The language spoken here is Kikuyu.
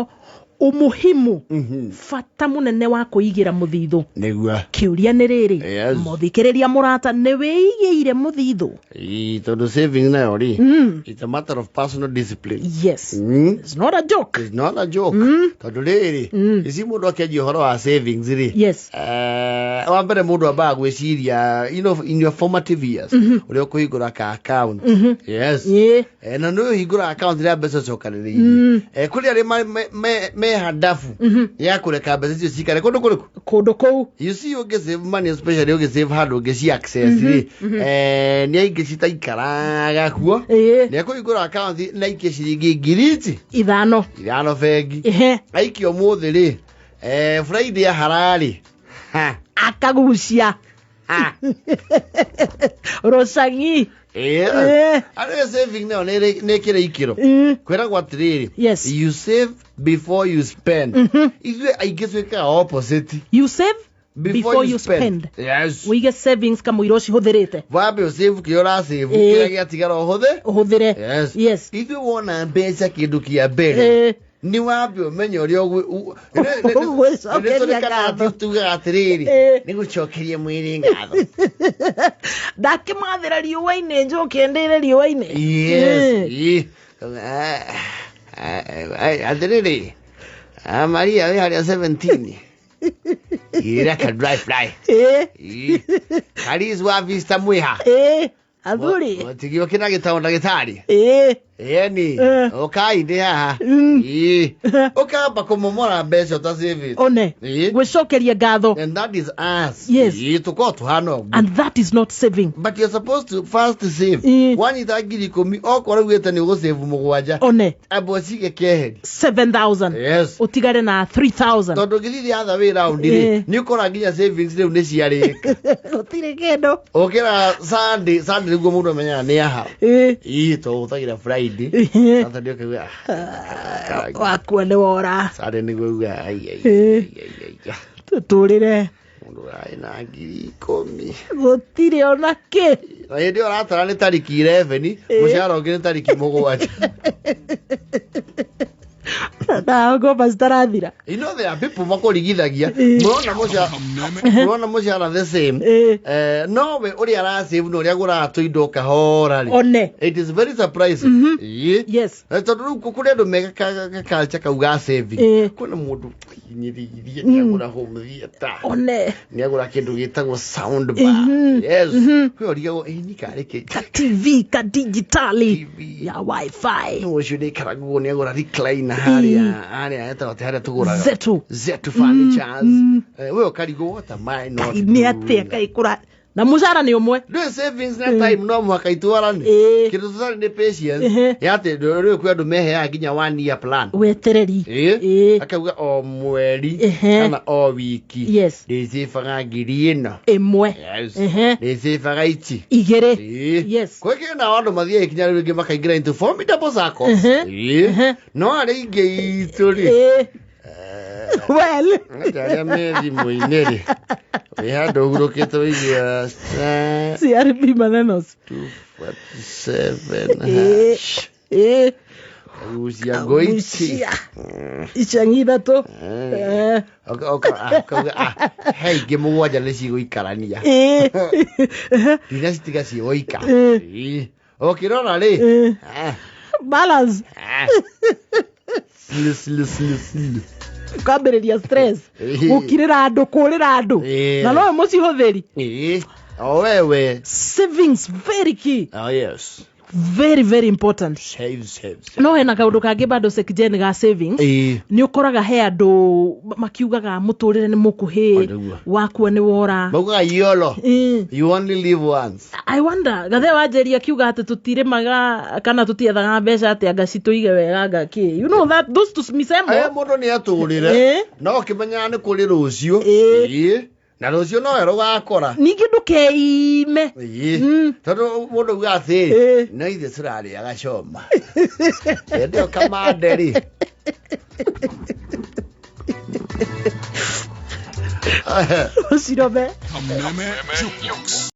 Nĩyo umuhimu, bata munene wa kwĩigĩra mũthithũ. Nĩguo. Kĩũria nĩ rĩrĩ, Yes. mũthikĩrĩria mũrata, nĩ wĩigĩire mũthithũ? Ĩĩ, tondũ saving nayo rĩ, it's a matter of personal discipline. Yes. It's not a joke. It's not a joke. Tondũ rĩrĩ, ici mũndũ akĩanjia ũhoro wa savings rĩ, Yes. Wa mbere mũndũ ambaga gwĩciria, in your formative years, ũrĩa ũkũhingũra ka account. Yes. Na nĩ ũhingũra account rĩa mbeca ũcokanĩrĩirie. Kũrĩ arĩa me handabu ya kũreka mbeca icio cikare kũndũ kũrĩkũ? Kũndũ kũu. You see, ũngĩ save money, especially ũngĩ save handũ ũngĩ ci access rĩ, nĩ aingĩ citaikaraga kuo. Nĩ ekũhingũra account na aikie ciringi ngiri ici 5. 5 bengi. Aikie ũmũthĩ rĩ, Friday ahararĩ ha. Akagucia. Ha. Rũcagi. Arĩ saving nayo nĩ ĩkĩrĩ ikĩro. Kwĩragwo atĩrĩrĩ, you save before you spend. Ithuĩ aingĩ twĩkaga opposite. You save before you spend. Yes. Wĩige savings kamũira ũcihũthĩrĩte. Wambe ũsave kĩrĩa ũrasave, kĩrĩa gĩatigara ũhũthĩ ũhũthĩre. Yes. Yes. Ithuĩ wona mbeca kĩndũ kĩa mbere nĩ wambe ũmenye ũrĩa Ũgwĩcokeria ngatho. Tugaga atĩrĩrĩ, nĩ gũcokeria mwĩrĩ ngatho. Ndakĩmathĩra riũa-inĩ, njoke ndĩre riũa-inĩ. Yes. Ĩ. Atĩrĩrĩ, Maria wĩ harĩa 17 ireka dry fly. Ĩ. Karis wa Vista Mwiha. Athuri. Tigio kĩna gĩtabo ndagĩtarĩ. Ĩni. Ũkai ndĩ haha. Ĩ. Ũkamba kũmomora mbeca ũtacĩvĩte. One. Ĩ. Gwĩcokeria ngatho. And that is us. Yes. Ĩ, tũkorwo tũhana ũguo. And that is not saving. But you're supposed to first save. Wanyita 10,000, okorwo ugĩte nĩ ũgũsave 7. One. Amba ũcige keheri. 7,000. Yes. Ũtigare na 3,000. Tondũ ũngĩthiĩ the other way round rĩ, nĩ ũkora nginya savings rĩu nĩ ciarĩka. Gũtirĩ kĩndũ. Ũkĩra Sunday, Sunday nĩguo mũndũ amenyaga nĩ aha. Ĩ, tondũ ũhũthagĩra Friday. Saturday ũkauga, Wakua nĩ wora. Sunday nĩguo uga, ai, ai, ai, ai, ai. Tũtũrĩre. Mũndũ ũrarĩ na 10,000. Gũtirĩ ona kĩ. Na hĩndĩ ĩyo ũratara nĩ tarĩki 11, mũcara ũngĩ nĩ tarĩki 7. Na ngomba citarathira. You know there are people makũrigithagia. Mũrona mũcara, mũrona mũcara the same. No we ũrĩa arasave na ũrĩa agũraga tũindo kahora rĩ. One. It is very surprising. Ĩ. Yes. Tondũ rĩu kũrĩ andũ mega ka culture kau ga saving. Kwĩna mũndũ hinyĩrĩirie nĩ agũra home theater. One. Nĩ agũra kĩndũ gĩtagwo sound bar. Yes. Kwĩ ũrigagwo ĩ ni karĩ kĩ. Ka TV ka digitali TV. Ya wifi. No ũcio nĩ aikaragwo nĩ agũra recliner harĩa harĩa etagwo atĩ harĩa tũgũraga. Zetu. Zetu Furnitures. We ũkarigwo, what am I not Nĩ atĩa doing? kaĩ kũra na mũcara nĩ ũmwe. Ndũĩ savings na time no mũhaka itwarane. Kĩndũ tũtarĩ nĩ patience. Ya atĩ rĩu kwĩ andũ meheaga nginya one year plan. Wetereri. Akauga o mweri kana o wiki ndĩcĩbaga ngiri ĩno 1. Yes. Ndĩcĩbaga ici 2. Yes. Kwĩ kĩ nao andũ mathiaga ikinya rĩu rĩngĩ makaingĩra into formidable circles. No arĩa aingĩ itũ rĩ, Well. Anga arĩa me thimũ-inĩ rĩ, wĩ handũ ũhurũkĩte ũigua star CRB manenos. 247 hash. Kagucia ngoici. Kagucia. Icang'i 3. Ukauga, he ingĩ 7 nĩ cigũikarania. Ndinacitiga cigũika. Ũkĩrora rĩ, Balance. Slow, slow, slow, slow. Kwambĩrĩria stress. Gũkirĩra andũ, kũrĩra andũ. Na nowe mũcihũthĩri. O wewe. Savings very key. Oh yes. Very very important. Save, save, save. No hena kaũndũ kangĩ bado sekjen ga savings. Nĩ ũkoraga he andũ makiugaga mũtũrĩre nĩ mũkuhĩ, Nĩguo. wakua nĩ wora. Maugaga YOLO. You only live once. I wonder gathe wanjĩria akiuga atĩ tũtirĩmaga kana tũtiethaga mbeca atĩ anga citũige wega anga kĩ, you know that those two micemo. Mũndũ nĩ atũrĩre. No ũkĩmenyaga nĩ kũrĩ rũciũ. Na rũciũ nowe rũgakora. Ningĩ ndũkeime. Tondũ mũndũ auga atĩrĩ, no ithuĩ tũrarĩaga coma hĩndĩ ĩyo kamande rĩ. Ũcirome. Kameme Jukebox.